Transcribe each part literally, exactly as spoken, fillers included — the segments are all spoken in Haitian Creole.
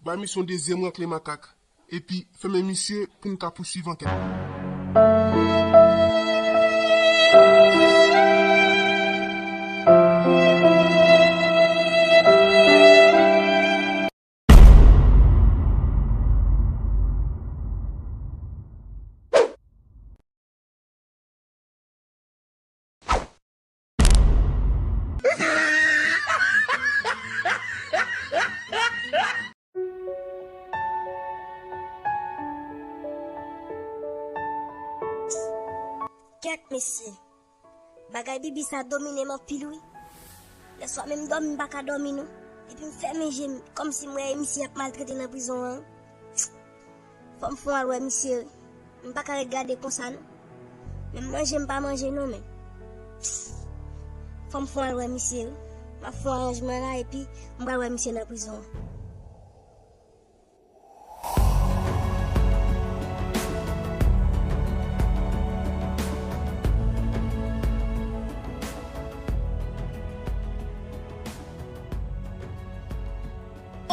Bay misye yon dezyèm règle makak. Epi, fèmen misye pou n ka pouswiv ankèt la. Kèt, mesye. Bagay Bibi sa domine m anpil, wi. Lèswa menm dòmi, m pa ka dòmi, non. Depi m fèmen je m, kòmsi m wè misye ap maltrete nan prizon an. Fò m fon al wè misye, wi. M pa ka ret gade konsa, non. Menm manje, m pa manje, non, men. Fò m fon al wè misye, wi. M ap fon aranjman la, epi m pral wè misye nan prizon an.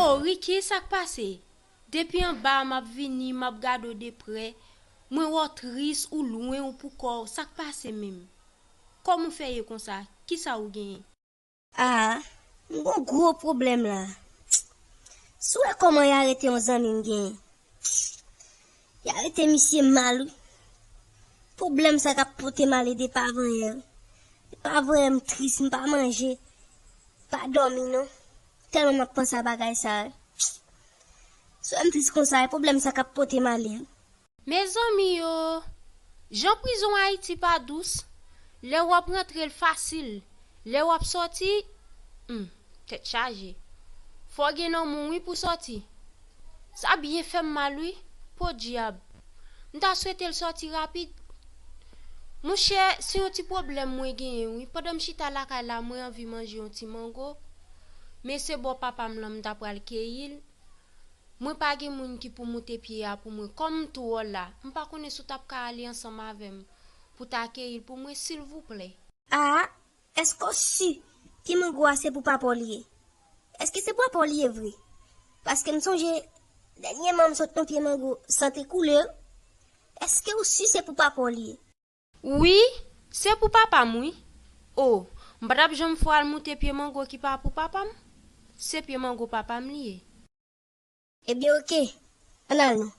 O, Ricky, sa k pase? Depi anba a m ap vini, m ap gade w de prè. Mwen wè w tris, ou lwen, ou poukò w. Sa k pase menm? Kòman w fè ye konsa? Kisa ou genyen? Ah, m gon gwo pwoblèm la. Si w wè kòman y arete yon zanmi m genyen. Y arete misye mal, wi. Pwoblèm sa k ap pote m ale depi avanyè, wi. Depi avanyè m tris, m pa manje, pa dòmi non. Tèlman m ap panse a bagay sa, wi. Si w wè m tris konsa, e pwoblèm sa k ap pote m ale, wi. Mezanmi yo, jan prizon Ayiti pa dous, lè w ap rantre l fasil, lè w ap sòti, hmm, tèt chaje. Fò w gen lanmou wi pou sòti. Sa byen fè m mal wi, podyab. M ta swete l sòti rapid. Monchè, se yon ti pwoblèm mwen genyen wi. Pandan m chita lakay la, mwen anvi manje yon ti mango. Men se bò papa m lan m ta pral keyi l. Mwen pa gen moun ki pou moute pye a pou mwen. Kòm m tou wè w la, m pa konnen si w t ap ka ale ansanm avè m pou w ta keyi l pou mwen, silvouplè. A, èske w si pye mango a se pou papa w li ye? Èske se pou papa w li ye vre? Paske m sonje, dènyèman m sot yon pye mango sante koulè. Èske w si se pou papa w li ye? Wi, se pou papa m wi. O, m pa t ap janm fè w al moute pye mango ki pa pou papa m. Se pye mango papa m li ye. Ebyen, oke. Ann al non.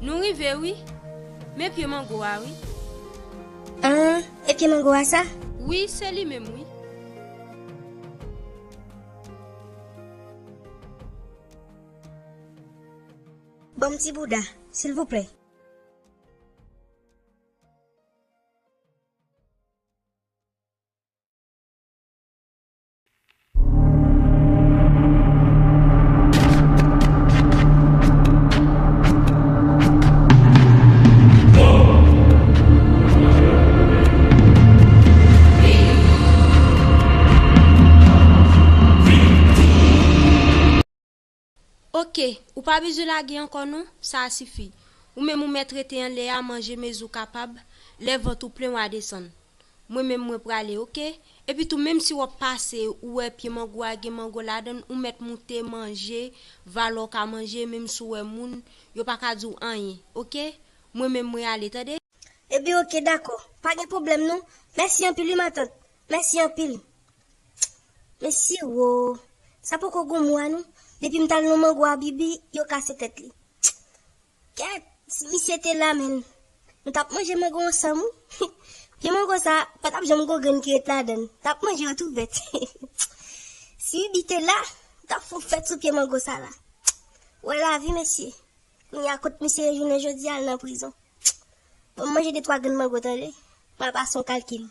Nou rive wi. Men pye mango a wi. An, e pye mango a sa? Wi, se li menm wi. Ban m ti bouda, silvouplè. Oke, ou pa bezwen lage ankò non, sa a sifi. Ou menm ou mèt rete anlè a, manje mezi w kapab, lè vant ou plen w a desann. Mwen menm mwen prale, oke? Epi tou, menm si w ap pase, ou wè pye mango a gen mango ladann, ou mèt moute manje, valè w ka manje, menm si w wè moun, yo pa ka di w anyen, oke? Mwen menm mwen ale, tande? Ebyen, oke, dakò. Pa gen pwoblèm non. Mèsi anpil wi, matant. Mèsi anpil. Mèsi wo. Sa poko gon mwa non. Depi m t al nan mango a Bibi, yo kase tèt li. Kèt, si misye te la, menn, nou t ap manje mango ansanm wi. Pye mango sa, pa t ap janm gon grenn ki ret ladann. T ap manje yo tou vèt. Si Bibi te la, nou t ap fè yon fèt sou pye mango sa la. Wè lavi, mesye. Kounye a kot misye ye jounen jodi a, l nan prizon. Bon, m manje de twa grenn mango, tande. M al pase yon kalkil.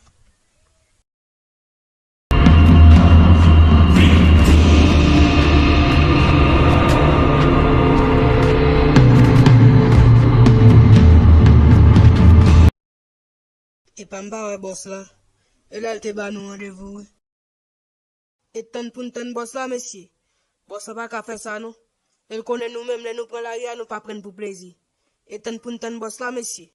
Epa m pa wè bòs la. E la l te ba nou randevou wi. E tann pou n tann bòs la, mesye. Bòs la pa ka fè sa, non. E l konnen nou menm, lè nou pran lari a, nou pa pran l pou plezi. E tann pou n tann bòs la, mesye.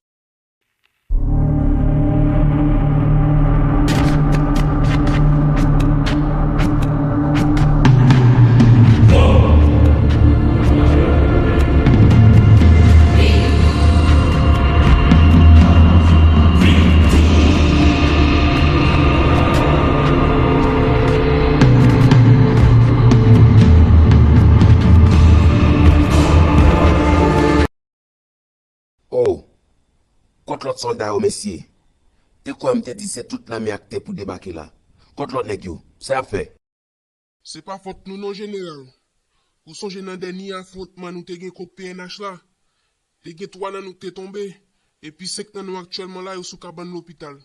Oh! Kot lòt sòlda yo, mesye? Te kwè m te di se tout lame ak tè pou debake la. Kot lòt nèg yo? Sa y ap fè? Se pa fòt nou non, jeneral. Ou sonje nan dènye afwontman nou te gen kont P N H la? Te gen twa nan nou k te tonbe, epi senk nan nou aktyèlman la yo sou kabann lopital.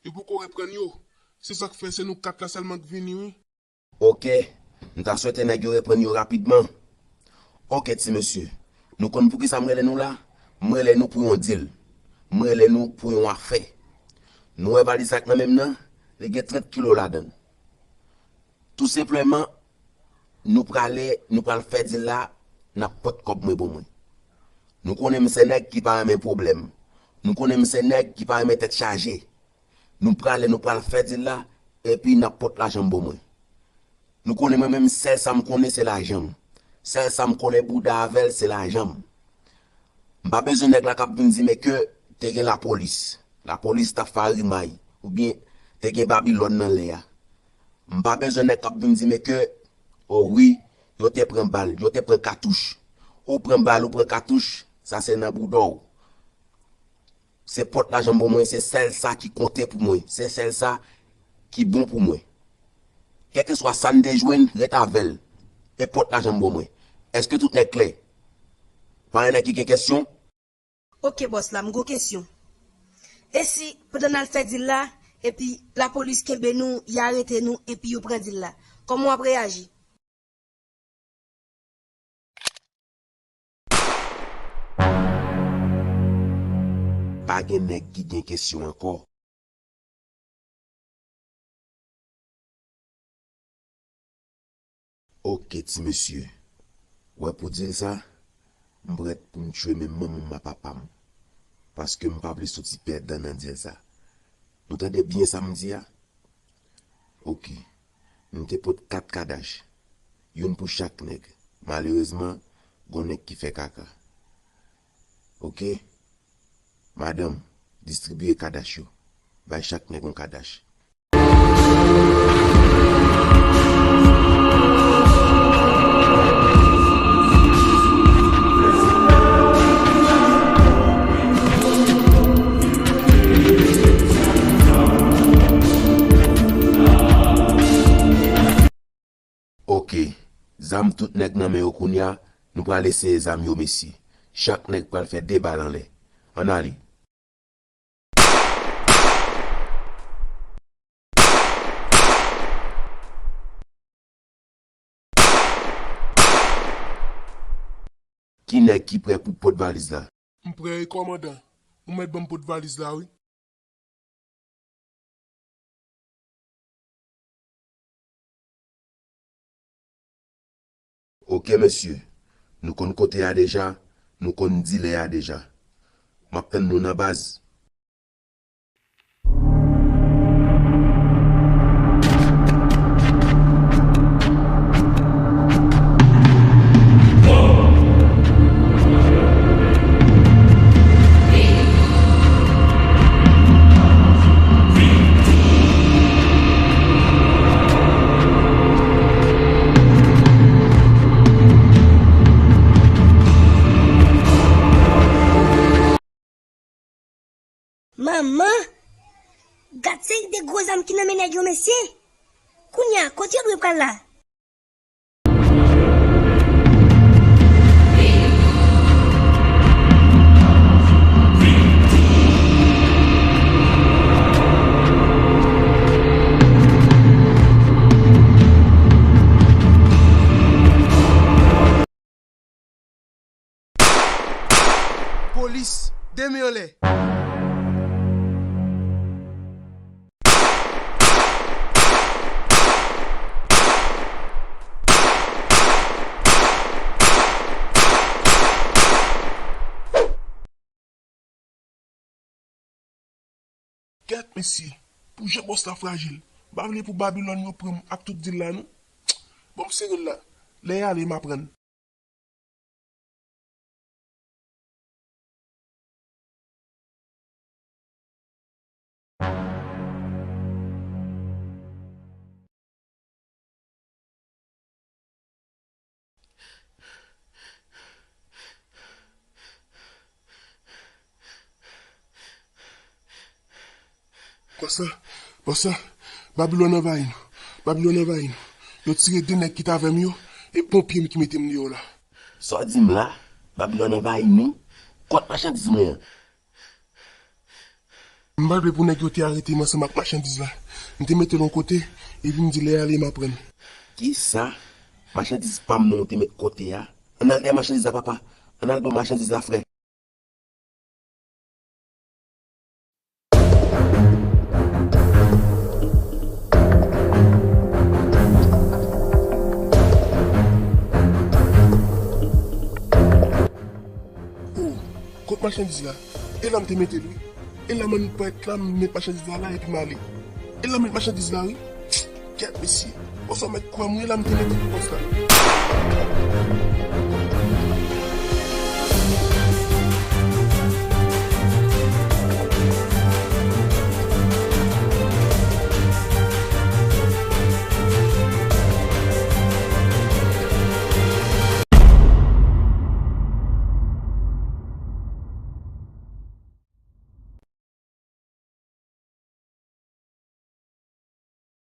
Yo poko reprann yo. Se sa k fè se nou kat la sèlman k vini, wi. Oke, m ta swete nèg yo reprann yo rapidman. Oke, ti mesye, nou konn poukisa m rele nou la? M rele nou pou yon dil. M rele nou pou yon afè. Nou wè valiz sa k nan men m nan? Li gen trant kilo ladan l. Tou senpleman, nou prale, nou pral fè dil la, n ap pot kòb mwen ban mwen. Nou konnen m se nèg ki pa renmen pwoblèm. Nou konnen m se nèg ki pa renmen tèt chaje. Nou prale, nou pral fè dil la, epi n ap pot lajan m ban mwen. Nou konnen mwen menm, sèl sa m konnen, se lajan m. Sèl sa m konnen bouda avè l, se lajan m. M pa bezwen nèg la k ap vin di m ke te gen lapolis. Lapolis t ap farimay, oubyen te gen Babilòn nan lè a. M pa bezwen nèg k ap vin di m ke, o wi, yo te pran bal, yo te pran katouch. Ou pran bal, ou pran katouch, sa se nan bouda w. Se pot lajan m ban mwen, se sèl sa ki konte pou mwen, se sèl sa ki bon pou mwen. Kèlkeswa sa n te jwenn, ret avè l. E pot lajan m ban mwen. Èske tout nèg klè? Pa gen nèg ki gen kesyon? Oke, bòs la, m gon kesyon. E si, pandan n al fè dil la, epi lapolis kenbe nou, y arete nou, epi yo pran dil la, kòman w ap reyaji? Pa gen nèg ki gen kesyon ankò. Oke, ti mesye. Wè pou dil sa, m prèt pou m tchwe menm manman m ak papa m. Paske m pa vle soti pèdan nan dil sa. Nou tande byen sa m di a? Oke. M te pot kat kadach. Youn pou chak nèg. Malerezman, gon nèg ki fè kaka. Oke? Madanm, distribiye kadach yo. Bay chak nèg yon kadach. Oke, zam tout nèg nan men yo kounye a, nou pral eseye zam yo, mesye. Chak nèg pral fè de bal anlè. Ann ale. Ki nèg ki prè pou pot valiz la? M prè wi, kòmandan. Ou mèt ban m pot valiz la, wi. Oke, mesye. Nou konn kote a deja, nou konn dilè a deja. M ap tann nou nan baz. Manman! Gad seri de gwo zam ki nan men nèg yo, mesye! Kounye a, kote yo dwe pral la? Polis, de men anlè! Kèt mesye, pou jan bòs la frajil, m pa vle pou Babilòn yo pran m ak tout dil la non. Bon, m sere l la, lè y ale m aprann. Bòs la, bòs la, Babilòn anvayi nou. Babilòn anvayi nou. Yo tire de nèg ki t avè m yo, e ponpye m ki mete m deyò la. Sa w di m la? Babilòn anvayi nou? Kot machandiz mwen an? M pa vle pou nèg yo te arete m ansanm ak machandiz la. M te mete l yon kote, epi m di lè y ale m aprann. Kisa? Machandiz pa m nan w te met kote a? Ann al dèyè machandiz la, papa. Ann al ban m machandiz la, frè. Oh, kot machandiz la? E la m te mete l, wi. E la m annik parèt la, m met machandiz la la epi m ale. E la m met machandiz la, wi. Kèt, mesye. Bòs la mèt kwè m, wi, e la m te mete l, bòs la.